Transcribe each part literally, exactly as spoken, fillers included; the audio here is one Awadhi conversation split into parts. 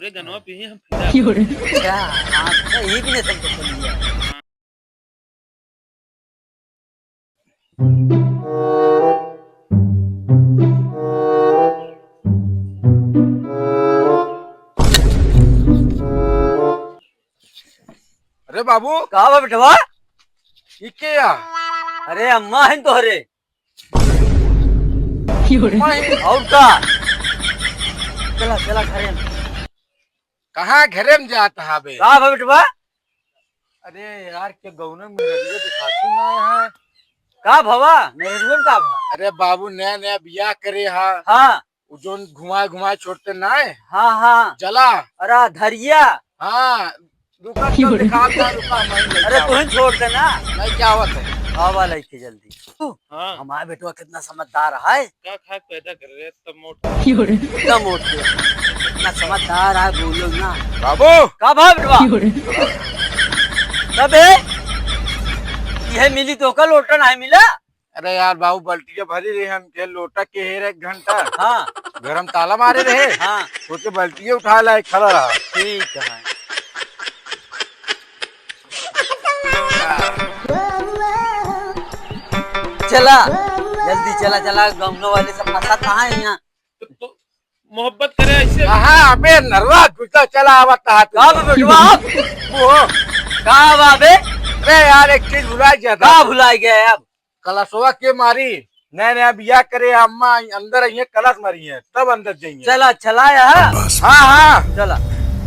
अरे गनवा पी हम फिदा। अच्छा, अच्छा, ये भी नहीं समझ सकते। अरे बाबू। का बा बेटवा? ई के या? अरे अम्मा है तोहरे। अम्मा है? और का? चला, चला घरे में। कहाँ घरे में जात हा बे? का बा बेटवा? अरे यार, के गौना में मेहररुआ दिखाती ना है। का भवा? मेहररुआ का भवा? अरे बाबू, नया नया बियाह करे हा। हाँ। उ जोन घुमाए घुमाए छोड़ते ना है। हाँ, हाँ। चला। अरे धरिया। हाँ, रुका तो दिखा दे, रुका, मैं ले अरे जाऊँ। तुहिन छोड़ दे ना। नहीं, क्या होता है? आवा लइके जल्दी। हाँ। हमारा बेटवा कितना समझदार है। का खा के पैदा कर रहे, तब मोट। क्यों रे? इतना मोट के। इतना समझदार है, बोलो ना। बाबू। का भा बेटवा? क्यों रे? कबे? यह मिली तो का लोटा नहीं मिला? अरे यार बाबू, बल्टिया भरी रही, हम के लोटा के हेर एक घंटा। हाँ। घर में ताला मारे रहे। हाँ। सोचे बल्टिया उठा लाए, खड़ा रहा। ठीक है। चला, जल्दी चला, चला, गौनो वाले सब फंसा कहाँ है यहाँ? तो, तो मोहब्बत करे ऐसे। हाँ, अबे नरवा, तू तो चला आवत हा तू। का बे बेटवा? वो। का बा बे? अरे यार, एक चीज भुला गया था। का भुला गया है अब? कलशवा के मारी, नया नया बियाह करे, अम्मा अंदर आई है, कलश मारी है, तब अंदर जाइए। चला, चला यार। हाँ, हाँ। चला।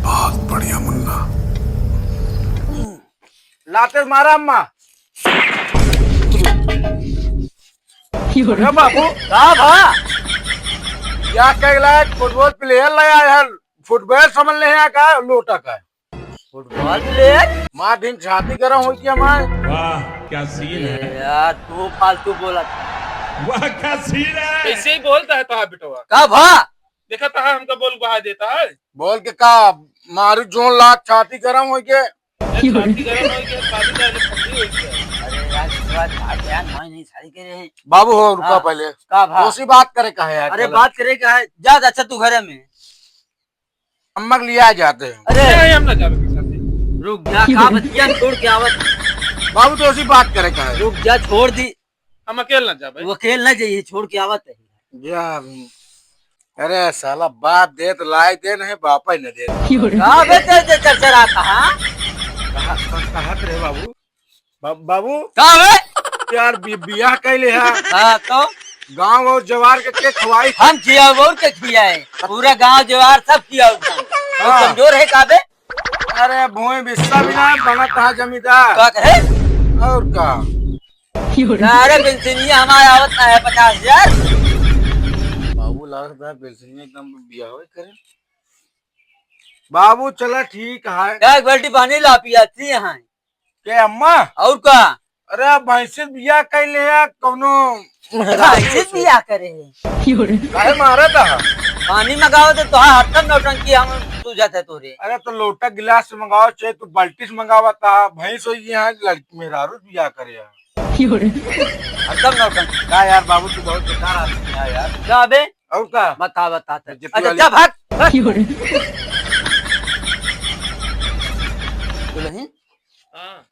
बहुत बढ़िया मुन्ना। लाते मारा अम्मा। अरे बाबू। का भा? या कहला football player ले आया है, football समझ ले है का, लोटा का है। Football player? मार दिन छाती गरम हो गया मार। वाह, क्या scene है। ए यार, तू फालतू बोला था। वाह, क्या scene है। ऐसे ही बोलता है तहा बेटवा। का भा? देखा तहा हमका बोल बहा देता है। बोल के का, मारू जोन लात छाती गरम हो गया। ए, छाती गरम हो गया, छाती गरम ठंडी हो गया। अरे यार, बेटवा, छाती यार, नहीं, नहीं, सारी के रहे। बाबू हो, रुका हाँ। पहले। का भा? उसी बात करे का है यार, अरे चलो। बात करे का है, जा, अच्छा तू घरे में। अम्मा के लिया जाते हैं। अरे! नहीं, हम ना जावे के साथे। रुक जा, का बतिया छोड़ के आवत। बाबू तो ऐसी बात करे का है। रुक जा, छोड़ दी। हम अकेले ना जावे। वो अकेले ना जाइए, छोड़ के आवत है। जा अभी। अरे साला, बाप दे तो लाए दे, नहीं बापा ही न दे। का बे ते, ते चरचराता, हाँ? कहा, कहा, कहा रे बाबू? बा-, बाबू। का बे? यार, बि-, बियाह कैले है। हाँ, तो? गांव और जवार के, के खवाई? हम खियाओ और के खियाए? पूरा गांव जवार सब खियाओ। तू हाँ। कमजोर है का बे? अरे, भोई बिस्सा भी ना बना कहाँ जमींदार। का कहे? और का? अरे, पेंशनिया हमारे आवत ना है पचास हजार। बाबू लागत है पेंशनिया एकदम बियाह होए करे। बाबू, चला ठीक है। एक बाल्टी पानी ला पियाती हैं। के अम्मा? और का? अरे भैंसित बियाह कैले है, कौनो भैंसित बियाह करे है। काहे मारा था? पानी मंगाओ तो तोहार हरदम नौटंकी हम सूझत है तोरे। अरे तो लोटा गिलास से मंगाओ, चाहे तू बाल्टी से मंगावा था, भैंस होई यहाँ लड़की मेहरारू बियाह करे है। हरदम नौटंकी। का यार बाबू, तू बहुत बेकार आदमी है यार। जा बे। और का? बता, बता, बता। बेइज्जती अच्छा, वाली। जा भाग, भाग। दुल्हन? हाँ।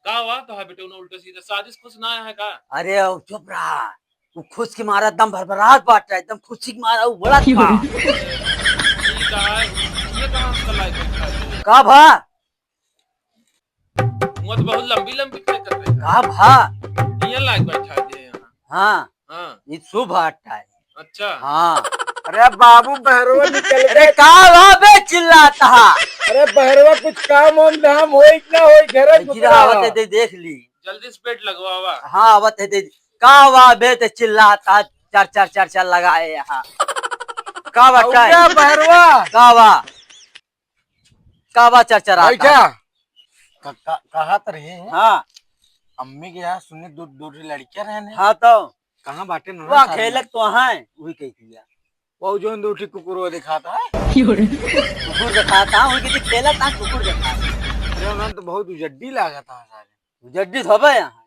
का हुआ तो है बेटे, उन्हें उल्टा सीधा शादी से खुश ना है का? अरे, ओ, चुप रहा। वो खुश के मारा एकदम भरभरात बाटा, एकदम खुशी के मारा वो बोला था। ठीक है, ये कहाँ से लाई बैठा है? का भा? मुँह तो बहुत लंबी लंबी तय कर रहे हैं। का भा? ये लायक बैठा है यहाँ। हाँ। हाँ। ये शुभ अट्टा है। अच्छा। हाँ। अरे बाबू, बहरवा निकल अरे गए। का बा बे चिल्लाता हा? अरे बहरवा कुछ काम वाम धाम होई कि ना होई, घरे अरे घुसरा गिरा आवत है। है, दे देख ली। जल्दी से बेड लगवावा। हाँ, आवत है, दे। का बा बे ते चिल्लाता हा, चार चार चार चार लगाए यहाँ। का बा अउर टाइम? क्या बहरवा? का बा? का बा चरचरात बैठा। का, का, कहत रहे हैं। हाँ। अम्मी के यहाँ सुने दो, दो ठे लड़कियाँ रहे हैं। हाँ तो। कहाँ बाटे ना वह सारे? खेलत तो हैं, वही कह दिया। वो जोन दो ठे कुकुर वो दिखाता है। कुकुर दिखाता, वही किसी खेलत था, कुकुर दिखाता। अरे उन्होंने तो बहुत उजड्डी लागत है सारे। उजड्डी तो हबे यहाँ।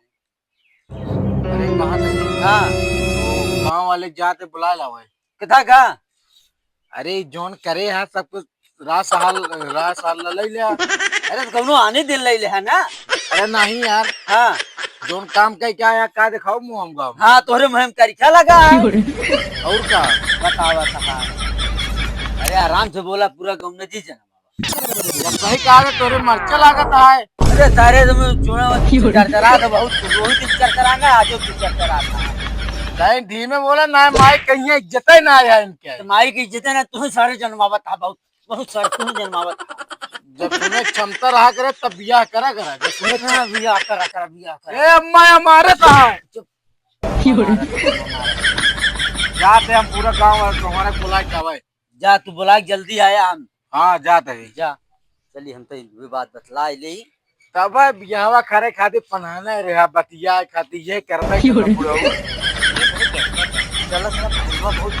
अरे कहाँ तक? हाँ। वो गाँव वाले जाते बुला लावे। किथा का? अरे जोन करे है सब कुछ रास हाल, रास हाल ला लई ले। अरे, तो कौनो आने दिन लई ले है ना? अरे नहीं यार। हाँ। जौन काम कइ के आया, का देखाओ मुँह हमका? हाँ, तोहरे मुँह में करिखा लगा है। और का? बतावा तो हाँ। अरे, आराम से बोला, पूरा गाँव में जी जना। जब सही कहा तो तोरे मरचा लागत है। अरे सारे तुम चूड़ा चरचरा तो बहुत, वही दिन चरचरा ना, आजो तू चरचरा था। नहीं, धीमे बोला ना, माई कहीं इज्जत ही ना आया इनके। तो माई की इज्जत है ना, तू सारे जनमावत था बहुत, बहुत सारे तू जनमावत था। जब तुम्हें क्षमता रहा करे तब बियाह करा करा, जब तुम्हें हाँ, बियाह करा करा, बियाह करा। ए अम्मा, हमारे तो है। चुप। जाते हम पूरा गाँव वाला तुम्हारा बुला के आवे। जा, तू बुला के जल्दी आया हम। हाँ, जात है। जा, चली हम तो ये बात बतला ले। तब बियाहवा करे खातिर पन्हाना रहा, बतिया खातिर ये करबे की हो करबे रे? बुढ़ऊ। चलो, चलो, भैया बहुत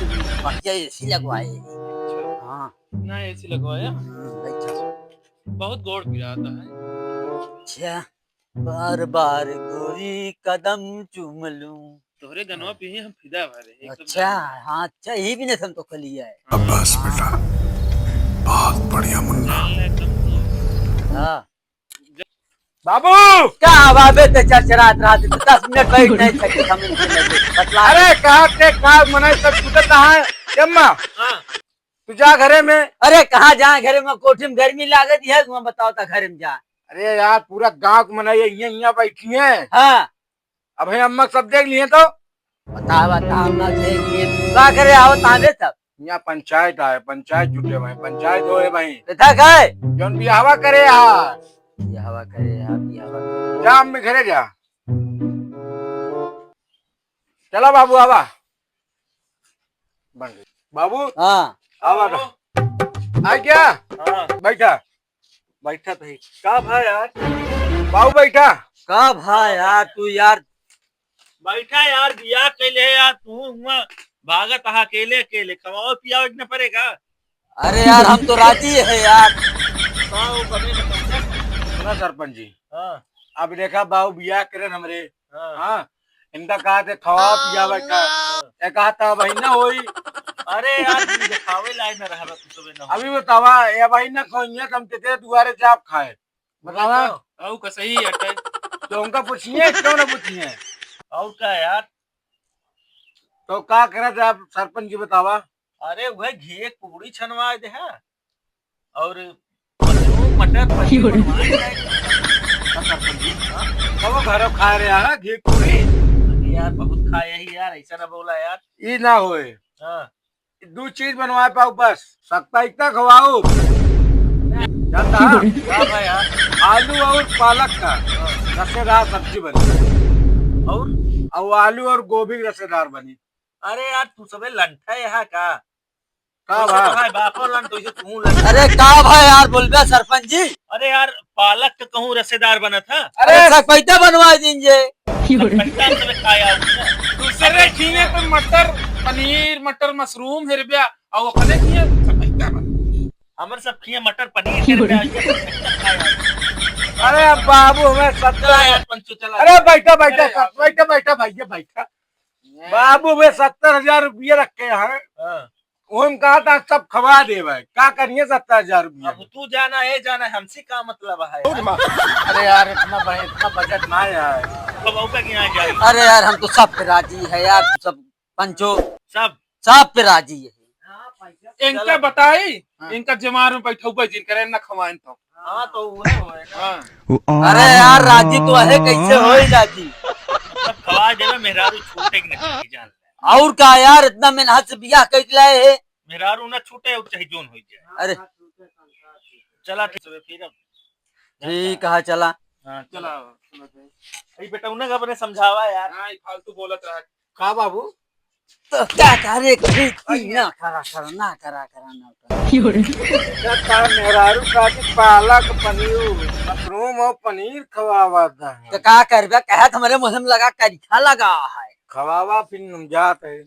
बढ़िया एसी लगवाए। हाँ। ना एसी लगवाया? हम्म, बैठा। बहुत गोड़ पिराता है। अच्छा। बार बार गोरी कदम चूम लूं। तोहरे गनवा पे ही हम फिदा भरे, एकदम अच्छा, जान। हाँ, अच्छा, यही भी नहीं हम तो खलिया है। अब्बास बेटा, बहुत बढ़िया मुन्ना। जान ले एकदम तो। हाँ। बाबू! का बाबे ते चरचरात रहा, तू दस मिनट बैठ नहीं सके, समझ में नहीं आवे। बतला। अरे, कहा ते का मनाई सब कुछ कहा है? अम्मा, हाँ। तू जा घरे में। अरे, कहाँ जा घरे में? कोठी में गर्मी लागत है, तुम बताओ ता घरे में जा। अरे यार, पूरा गांव के मनई यहाँ, यहाँ बैठी है। हाँ। अब है अम्मा सब देख लिए तो। बता, बता, अम्मा देख लिए। का करे आओ तांदे सब? यहाँ पंचायत आए, पंचायत जुटे भाई, पंचायत होए भाई। तो था गए? जौन बियाहवा करे यार। बियाहवा करे यार, बियाहवा करे। जा अम्मी घरे जा। चला बाबू, आवा। बन गई। बाबू, हाँ। आवा तो। आ गया? हाँ। बैठा। बैठा तो ही। का भा यार? बाबू बैठा। का भा यार, तू यार। बैठा यार, बियाह कैले है यार, तू हुआ भागत हा अकेले अकेले, खवाओ पियाओ एक न पड़ेगा। अरे यार, हम तो राजी है यार। का वो बने न पड़ेगा? सुना सरपंच जी। हाँ। अब देखा बाबू बियाह करे हमरे। हाँ। हाँ, इनका कहा थे खवा पियावे का। ये कहा था भाई ना होई। अरे यार, तुम दिखावे लायक ना रहा, तू सबे ना हो। अभी बतावा, ये भाई ना खोइया, हम तेरे दुआरे से आप खाए। बतावा। तो, औ का सही है, ते। तो उनका पूछिए, क्यों ना पूछिए? और का यार? तो का करत है आप सरपंच जी बतावा? अरे, वह घी एक पूरी छनवा दे है। और मशरूम, मटर पनीर बनवाए जाए। का सरपंच जी? हाँ? कबो घरो खा रहे हैं घी पूरी? अरे यार, बहुत खाए ही यार, ऐसा ना बोला यार। ई ना होए। हाँ। दू चीज बनवाए पाओ बस, सतपैता खवाओ। जानता है? का भाई यार? आलू और पालक का हाँ। रसेदार सब्जी बनी। और? और आलू और गोभी की रसेदार बनी। अरे यार, तू सबे लंठा यहाँ का? का वैसे भा? तो भाई बापो लंठ, वैसे तू लंठ। अरे का भा यार, बोलबे सरपंच जी? अरे यार, पालक तो कहूँ रसेदार बनत है। अरे अरे सतपैता बनवा दीजिए। सतपैता में खाया उसने। दूसरे खीने पे मटर पनीर, मटर मशरूम हेरब्या, और अपने खीने सतपैता बन। हमर सब खीने मटर पनीर हेरब्या, ये सतपैता खाया। अरे बाबू, हमें सत्तर चला यार, पंचू, चला। अरे बैठा, बैठा, अरे यार। बैठा, बैठा, भैया, बैठा। बाबू, वे सत्तर हजार रुपये रखे हैं। हाँ। वो हम कहा था, सब खवा देवे। का करिए सत्तर हजार रुपये? अब तू जाना है, जाना है, हमसे का मतलब है यार? अरे यार, इतना ब-, इतना बजट ना है यार। अब औका के यहाँ जाए। अरे यार, हम तो सब पे राजी है यार, सब पंचो। सब? सब पे राजी है। इनका चलो। बताई, हाँ। इनका जमार में बैठा हुआ जिन करे ना खवाएं तो। हाँ, तो उहे होए ना। हाँ। अरे यार, राजी तो है, कैसे होई राजी? सब खवा देवे, मेहरारू छूटे के नहीं जान ले। और का यार, इतना मेहनत से बियाह कर लाए है। मेहरारू ना छूटे और चाहे जोन हो जाए। अरे। चला ठीक है, फिर अब। ठीक है, चला। हाँ, चला। चला। ए बेटा, उन्हें का अपने समझावा यार। हाँ, ये फालतू बोलत रहा। का बाबू? तो क्या करे, खींच, खींच, ना करा, करा, ना करा, करा, ना करा। क्या तार मेहरारू का कि पालक पनीर, मशरूम और पनीर खवावा था। तो का करबे, कहे तो हमारे मुँह में लगा, करिखा लगा है। खवावा फिर हम जात है।